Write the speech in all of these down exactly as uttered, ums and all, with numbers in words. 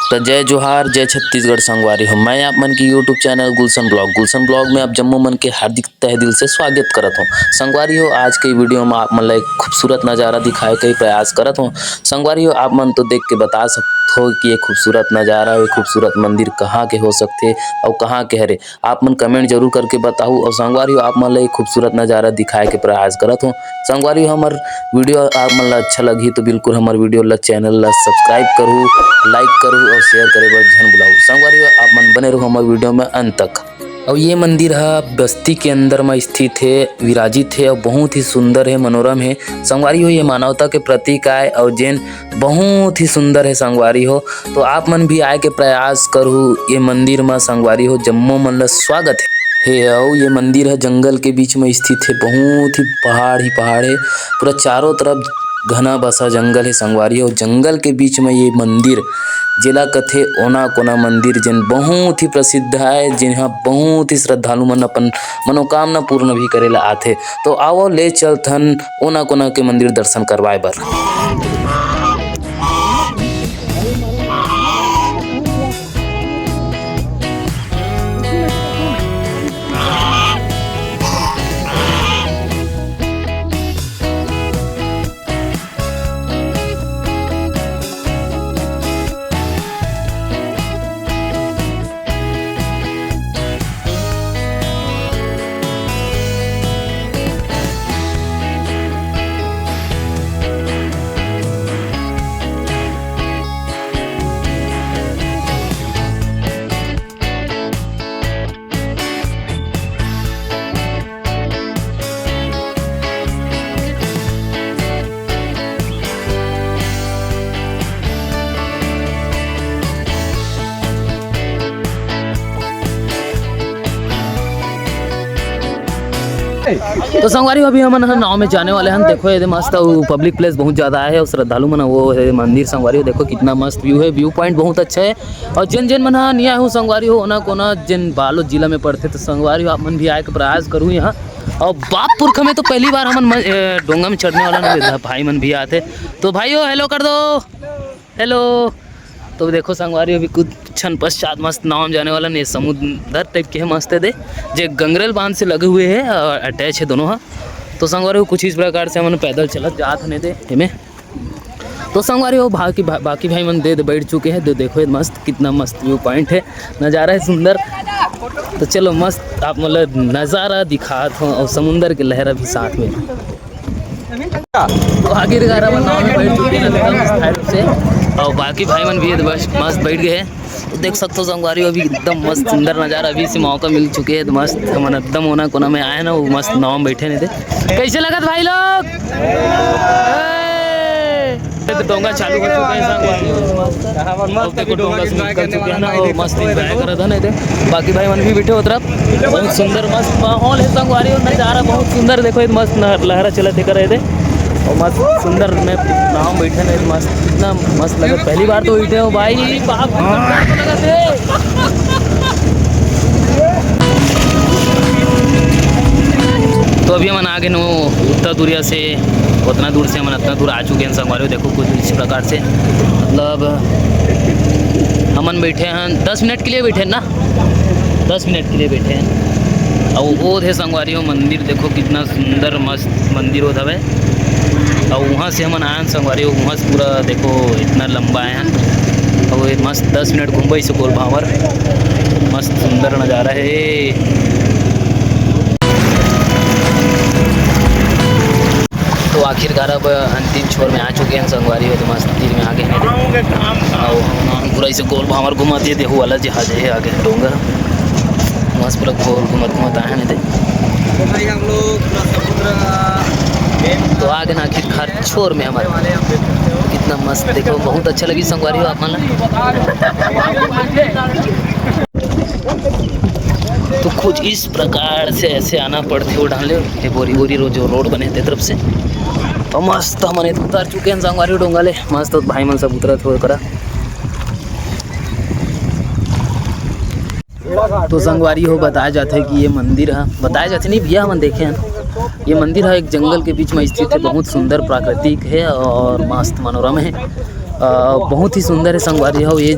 तो जय जोहार, जय छत्तीसगढ़ संगवारी हो। मैं आप मन के YouTube चैनल गुलशन ब्लॉग, गुलशन ब्लॉग में आप जम्मो मन के हार्दिक तहे दिल से स्वागत करत हूँ। संगवारी हो, आज के वीडियो में आप मन ला एक खूबसूरत नज़ारा दिखाए के प्रयास करत हूँ। संगवारी हो, आप मन तो देख के बता सकत हो कि ये खूबसूरत नज़ारा, ये खूबसूरत मंदिर कहाँ के हो सकथे अउ कहाँ के हरे। आप मन कमेंट जरूर करके बताहू। अउ संगवारी हो, आप मन ला ये खूबसूरत नज़ारा दिखाए के प्रयास करत हूँ। संगवारी हो, हमर वीडियो आप मन ला अच्छा लगही तो बिल्कुल हमर वीडियो ला, चैनल ला सब्सक्राइब करहू, लाइक करहू अउ शेयर करे बर झन भुलाहू। संगवारी हो, आप मन बने रहू हमर वीडियो में अंत तक। अउ ये मंदिर ह बस्ती के अंदर म स्थित हे, विराजित हे अउ बहुत ही सुंदर हे, मनोरम हे। संगवारी हो, ये मानवता के प्रतीक आय अउ जेन बहुत ही सुंदर हे संगवारी हो। तो आप मन भी आए के प्रयास करहू ये मंदिर म संगवारी हो, जम्मो मन ल स्वागत हे। हे अउ ये मंदिर ह जंगल के बीच म स्थित हे, बहुत ही पहाड़ ही पहाड़ हे, पूरा चारों तरफ घना बसा जंगल हे संगवारी हो। जंगल के बीच म ये मंदिर, जेला कथे ओना कोना मंदिर, जेन बहुत ही प्रसिद्ध आय, जेन ह बहुत ही श्रद्धालु मन अपन मनोकामना पूर्ण भी करे ला आथे। तो आवो, ले चलथन ओना कोना के मंदिर दर्शन करवाए बर। तो संगवारी हो, अभी हमन ह नाव में जाने वाले हन। देखो, एदे मस्त अउ पब्लिक प्लेस बहुत ज्यादा हे अउ श्रद्धालु मन, वो हे मंदिर। संगवारी हो, देखो कितना मस्त व्यू हे, व्यू पॉइंट बहुत अच्छा हे। अउ जेन जेन मन ह नइ आए हो संगवारी हो, ओना कोना जेन बालोद जिला में पड़थे, तो संगवारी हो, आप मन भी आए के प्रयास करू यहाँ। अउ बाप पुरखा में तो पहली बार हमन म-, ए, डोंगा में चढ़ने वाला ना, भाई मन भी आथे। तो भाई हो, हेलो कर दो, हेलो। तो देखो संगवारी, अभी कुछ क्षण पश्चात मस्त नाव में जाने वाला ने, समुद्र टाइप के हे, मस्त हे दे, जे गंगरेल बांध से लगे हुए हे और अटैच हे दोनों हा। तो संगवारी हो, कुछ इस प्रकार से हमन पैदल चलत जात हन दे एमे। तो संगवारी हो, बाकी भा-, बाकी भाई मन दे, दे बैठ चुके हैं। दे देखो, ये मस्त, कितना मस्त व्यू पॉइंट है, नज़ारा है सुंदर। तो चलो, मस्त आप मतलब नज़ारा दिखात हो और समुंदर के लहरा भी साथ में। तो आखिरकार हमन नाव में बैठ चुके हैं एकदम स्थायी रूप से, और बाकी भाई मन भी बस मस्त बैठ गए हैं। तो देख सकते हो संगवारी, अभी एकदम मस्त सुंदर नज़ारा, अभी से मौका मिल चुके हैं। तो मस्त हमन एकदम ओना कोना में आए ना, वो मस्त नाव में बैठे नहीं थे। कैसे लगत भाई लोग? ए! तो डोंगा चालू हो चुके हैं संगवारी। अब देखो डोंगा से निकल चुके हैं ना, वो मस्त एंजॉय करत है ना इधर। बाकी भाई मन भी बैठे हो तरफ। बहुत सुंदर मस्त माहौल है संगवारी, और नज़ारा बहुत सुंदर। देखो, ये मस्त नहर, लहरा चलत हे करे दे, और मस्त सुंदर में नाव में बैठे ना, मस्त, इतना मस्त लगे। पहली बार तो बैठे हो भाई, बाप रे, डर तो लगत हे। तो अभी हमन आ गए नो उत्तर दुरिया से, उतना दूर से हमन इतना दूर आ चुके हैं संगवारी। देखो कुछ इस प्रकार से, मतलब हमन बैठे हैं, दस मिनट के लिए बैठे हैं ना, दस मिनट के लिए बैठे हैं। और वो थे संगवारी हो मंदिर, देखो कितना सुंदर मस्त मंदिर होत हवे। और वहाँ से हमन आयन संगवारी हो, वहाँ से पूरा देखो इतना लंबा आयन। और ये मस्त दस मिनट घूमबे इसे गोल भांवर, मस्त सुंदर नज़ारा है। तो आखिरकार अब अंतिम छोर में आ चुके हैं संगवारी हो, तो मस्त तीर में आ गए हैं। और पूरा इसे गोल भांवर घुमाते हैं, देखो वाला जहाज है आगे डोंगर, मस्त पूरा गोल घुमत घुमत आए हैं। तो भाई हम लोग पूरा समुद्र तो आ गए ना आखिरकार छोर में हमारे। कितना मस्त, देखो बहुत अच्छा लगी संगवारी हो आप मन ला। तो कुछ इस प्रकार से ऐसे आना पड़थे वो ढाले, ये बोरी बोरी रो-, जो रोड बने थे तरफ से। तो मस्त हमन उतर चुके हैं संगवारी डोंगा ले, मस्त भाई मन सब उतरत हो करा। तो संगवारी हो बताया जाथे कि ये मंदिर ह, बताया जाथे नहीं भैया, हमन देखे हैं, ये मंदिर ह एक जंगल के बीच में स्थित है, बहुत सुंदर प्राकृतिक है और मस्त मनोरम है। अ, बहुत ही सुंदर हे संगवारी हो। ये,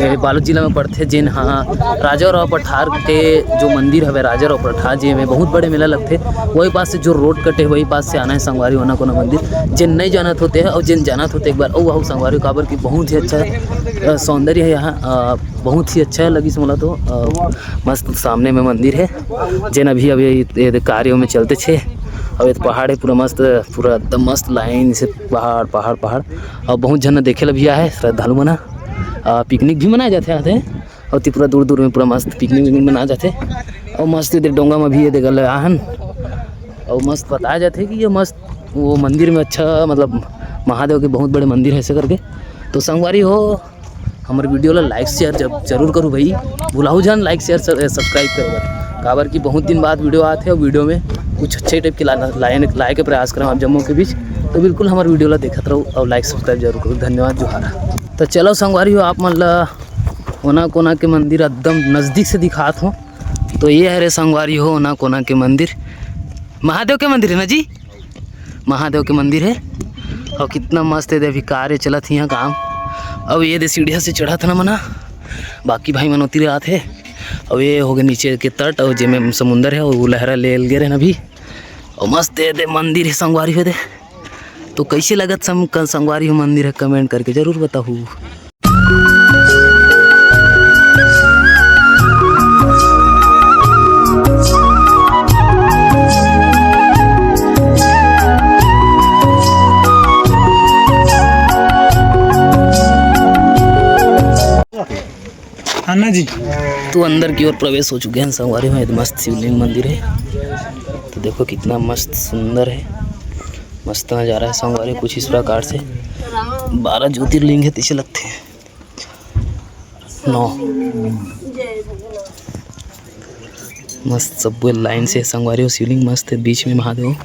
ये बालोद जिला में पड़थे, जेन ह राजाराव पठार के जो मंदिर हवे, राजाराव पठार, जे में बहुत बड़े मेला लगथे, वही पास से जो रोड कटे, वही पास से आना हे संगवारी हो ओनाकोना मंदिर। जेन नहीं जानत होते हैं और जेन जानत होते एक बार, ओ, वहू संगवारी हो, काबर कि बहुत ही अच्छा, अ, सौंदर्य है यहाँ। अ, बहुत ही अच्छा लगिस मोला तो। अ, मस्त सामने में मंदिर है, जेन अभी, अभी ये कार्यों में चलते छे। और ये पहाड़ है पूरा मस्त, पूरा एकदम मस्त लाइन से पहाड़, पहाड़, पहाड़। और बहुत झन देखे ला भी आए श्रद्धालु मन ह। अ, पिकनिक भी मनाए जाथे आथे, और ती पूरा दूर दूर में पूरा मस्त पिकनिक विकनिक मनाए जाथे। और मस्त ये दे डोंगा में भी ये दे गल आहन, और मस्त बताया जाथे कि ये मस्त वो मंदिर में अच्छा, मतलब, महादेव के बहुत बड़े मंदिर है ऐसे करके। तो संगवारी हो, हमर वीडियो ला like share जब जरूर करू भाई, भुलाहू झन like share सर-, subscribe करे बर, काबर कि बहुत दिन बाद वीडियो आत है और वीडियो में कुछ अच्छे टाइप के लाना, लाए, लाए के प्रयास करम आप जम्मो के बीच। तो बिल्कुल हमर वीडियो ला देखत रहू और like subscribe जरूर करू। धन्यवाद, जोहार। तो चलो संगवारी हो, आप मन ला ओनाकोना के मंदिर एकदम नजदीक से दिखात हो। तो ये हरे संगवारी हो ओनाकोना के मंदिर, महादेव के मंदिर है ना जी, महादेव के मंदिर है। और कितना मस्त है, अभी कार्य चलत ही यहाँ काम। अब ये दे सीढ़िया से चढ़त ना मना, बाकी भाई मन उतरे आत है। और ये हो गए नीचे के तट, और जेमे समुंदर है, और वो लहरा ले गे रहे अभी। और मस्त है दे मंदिर है संगवारी हो दे। तो कैसे लगत सम-, क-, संगवारी हो मंदिर है, कमेंट करके जरूर बताहू। अन्ना जी। तो अंदर की ओर प्रवेश हो चुके हैं संगवारी हो, मस्त शिवलिंग मंदिर है। तो देखो कितना मस्त सुंदर है, मस्त नज़ारा है संगवारी। कुछ इस प्रकार से बारह ज्योतिर्लिंग है, तैसे लगते हैं नौ। मस्त सब लाइन से संगवारी हो, शिवलिंग मस्त है, बीच में महादेव।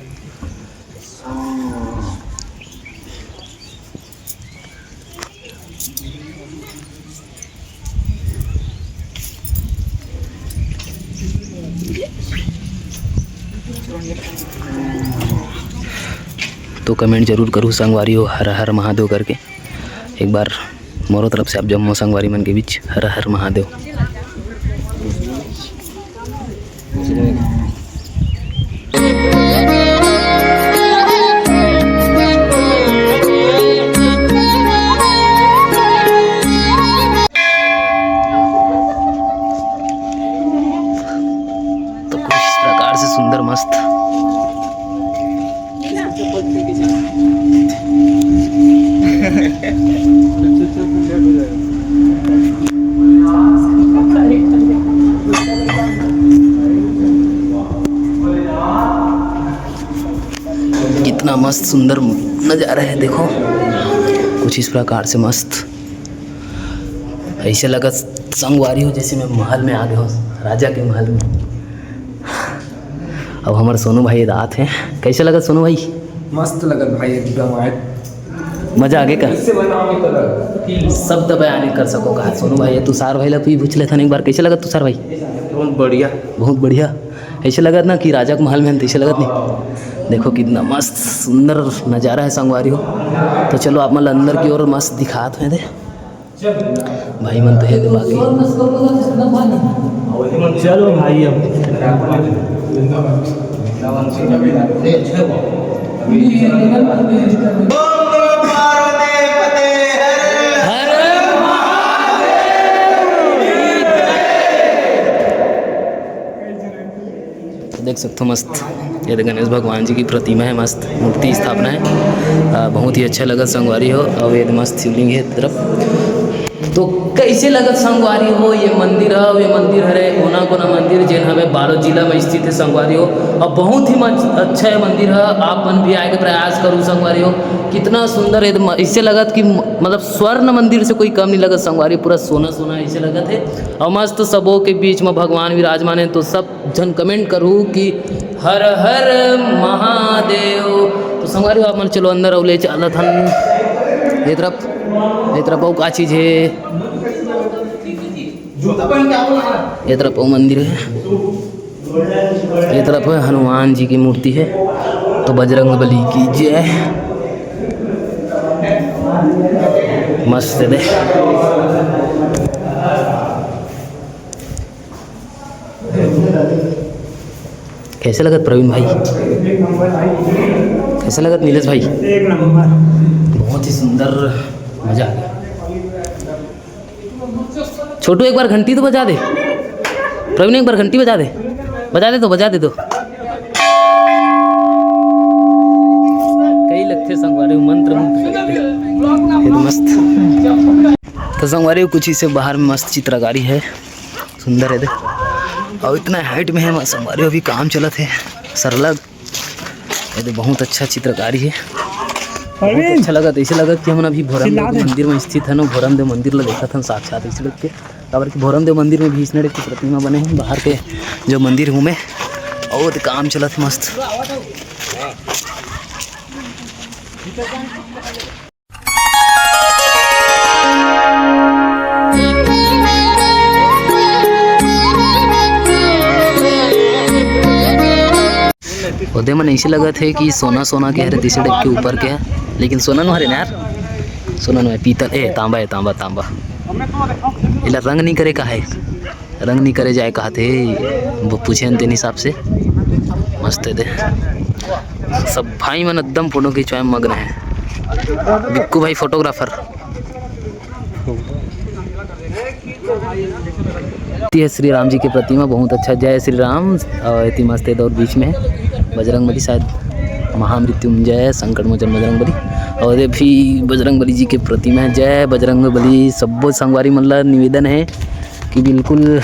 तो कमेंट जरूर करू संगवारी हो हर हर महादेव करके। एक बार मोरो तरफ से आप जम्मो संगवारी मन के बीच हर हर महादेव। तो कुछ इस प्रकार से सुंदर मस्त। कितना मस्त सुंदर नज़ारा है, देखो कुछ इस प्रकार से मस्त। ऐसे लगत संगवारी हो जैसे मैं महल में आ गया हूँ, राजा के महल में। अब हमारे सोनू भाई रात है, कैसे लगत सोनू भाई? मस्त लगत भाई, एकदम आज मजा आगे का? इससे बनाओ तो अलग। शब्द बयान नहीं कर सको कहा सोनू भाई। तुषार भाई ला भी पूछ लेथन एक बार, कैसे लगत तुषार भाई? बहुत बढ़िया। बहुत बढ़िया। ऐसे लगत ना कि राजा के महल में हन, तैसे लगत नहीं। देखो कितना मस्त सुंदर नज़ारा है संगवारी हो। तो चलो आप मन अंदर की ओर मस्त दिखात हैं दे। भाई मन तो है दे बाकी। चलो भाई अब। तो देख सकते हो मस्त ये दे गणेश भगवान जी की प्रतिमा है, मस्त मूर्ति स्थापना है। आ, बहुत ही अच्छा लगत संगवारी हो। और ये दे मस्त शिवलिंग है तरफ। तो कैसे लगत संगवारी हो ये मंदिर है? ये मंदिर हरे कोना कोना मंदिर जेन हवे बालोद जिला में स्थित है संगवारी हो। और बहुत ही मच-, अच्छा है मंदिर है, आप मन भी आए के प्रयास करू संगवारी हो। कितना सुंदर है, म-, इससे लगत कि म-, मतलब स्वर्ण मंदिर से कोई कम नहीं लगत संगवारी, पूरा सोना सोना ऐसे लगत है। और मस्त सबों के बीच में भगवान विराजमान है, तो सब झन कमेंट करू कि हर हर महादेव। तो संगवारी हो आप मन चलो अंदर अउ ले चालत हन। ये तरफ, ये तरफ अउ का चीज है? ये तरफ अउ मंदिर है, ये तरफ हनुमान जी की मूर्ति है। तो बजरंग बली की जय। मस्त हे दे। कैसे लगत प्रवीण भाई? कैसे लगत नीलेश भाई? एक नंबर। बहुत ही सुंदर, मजा आ गया। छोटू, एक बार घंटी तो बजा दे। प्रवीण, एक बार घंटी बजा दे। बजा दे तो, बजा दे तो। कई लगथे संगवारी, मंत्र मुग्ध लगथे। ये तो मस्त। तो संगवारी, कुछ इसे बाहर में मस्त चित्रकारी है, सुंदर है दे। और इतना height में है संगवारी, अभी काम चलत है, सरलग। ये तो बहुत अच्छा चित्रकारी है, बहुत अच्छा लगत। ऐसे लगत कि हमन अभी भोरमदेव मंदिर में स्थित हन, भोरमदेव मंदिर ला देखत हन साक्षात, ऐसे लग के। काबर कि भोरमदेव मंदिर में भी इसने type के प्रतिमा बने हैं, बाहर के जो मंदिर हूँ मैं, और काम चलत है मस्त। ओदे मन ऐसे लगत हे कि सोना सोना के हरे, तीसरे type के ऊपर के हे, लेकिन सोना नो हरे ना यार, सोना नो हे, पीतल, ए, तांबा हे, तांबा, तांबा। एला रंग नहीं करे का हे, रंग नहीं करे जाए कहत हे, वो पूछे न तेन हिसाब से। मस्त हे दे, सब भाई मन एकदम फोटो खिंचवाए में मगन हे। बिक्कू भाई photographer। ये श्री राम जी के प्रतिमा बहुत अच्छा, जय श्री राम। और इतनी मस्त है, और बीच में बजरंग बली, शायद महामृत्युंजय संकट मोचन बजरंग बली, और ये भी बजरंग बली जी के प्रतिमा है। जय बजरंग बली। सब्बो संगवारी मन ला निवेदन है कि बिल्कुल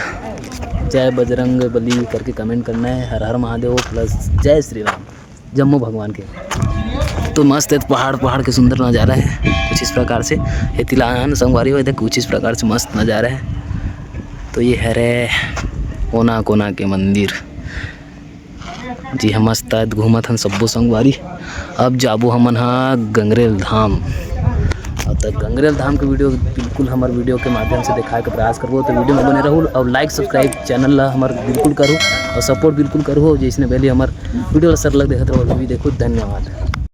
जय बजरंग बली करके comment करना है, हर हर महादेव plus जय श्री राम। जम्मो भगवान के। तो मस्त है, पहाड़, पहाड़ के सुंदर नज़ारा है कुछ इस प्रकार से। ये तिलान संगवारी हो, देख कुछ इस प्रकार से मस्त नज़ारा है। तो ये हरे कोना कोना के मंदिर जी, हम मस्त आत घूमत हन सब्बो संगवारी। अब जाबो हमन हा गंगरेल धाम। अब तक गंगरेल धाम के video बिल्कुल हमर video के माध्यम से दिखाए के प्रयास करबो, तो video में बने रहू और like subscribe channel ला हमर बिल्कुल करू और support बिल्कुल करू, जैसने पहले हमर video ला सरलग देखत रहो, अभी भी देखो। धन्यवाद।